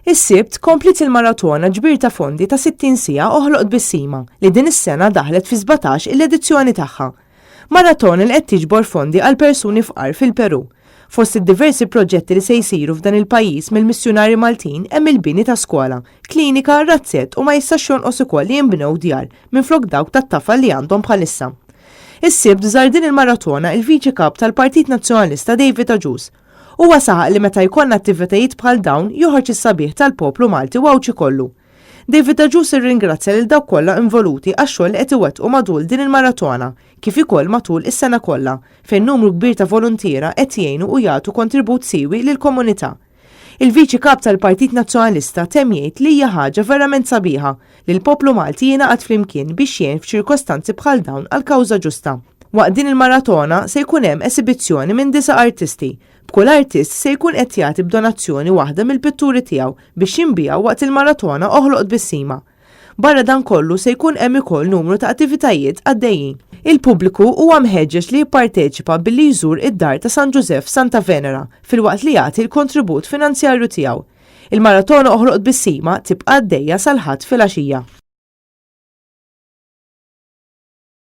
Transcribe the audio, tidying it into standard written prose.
Is-Sibt kompliet il-maratona ġbir ta' fondi ta' 60 siegħa Oħloq Tbissima li din is-sena daħlet fi 17 il-edizzjoni tagħha. Maratona li qed tiġbor fondi għal persuni fqar fil-Peru. Fost id-diversi proġetti li se jsiru f'dan il-pajjiż mill-missjunarji Maltin hemm il-bini ta' skola, klinika, razzett u ma jistax jonqos ukoll li jinbnew djar minflok dawk tat-tafal li għandhom bħalissa. Is-Sibt żar din il-maratona il-Viċi Kap tal-Partit Nazzjonalista David Agius. Huwa saħaq li meta jkollna attivitajiet bħal dawn joħroġ is-sabiħ tal-poplu Malti u Għawdxi kollu. David Agius irringrazzja lil dawk kollha involuti għax-xogħol li qed iwettqu matul din il-maratona kif ukoll matul is-sena kollha fejn numru kbir ta' voluntiera qed jgħinu u jagħtu kontribut siewi lill-komunità. Il-Viċi Kap tal-Partit Nazzjonalista temm jgħid li hija ħaġa verament sabiħa li l-poplu Malti jingħaqad flimkien biex jgħin f'ċirkostanzi bħal dawn għal kawża ġusta. Waqt din il-maratona se jkun hemm esibizzjoni minn disa' artisti, b'kull artist se jkun qed jagħti b'donazzjoni waħda mill-pitturi tiegħu biex jinbiegħu waqt il-maratona Oħloq Tbissima. Barra dan kollu se jkun hemm ukoll numru ta' attivitajiet għaddejjin. Il-pubbliku huwa mħeġġeġ li jipparteċipa billi jżur id-Dar ta' San Ġużeff f'Santa Venera filwaqt li jagħti l-kontribut finanzjarju tiegħu. Il-maratona Oħloq Tbissima tibqa' għaddejja sal-Ħadd filgħaxija.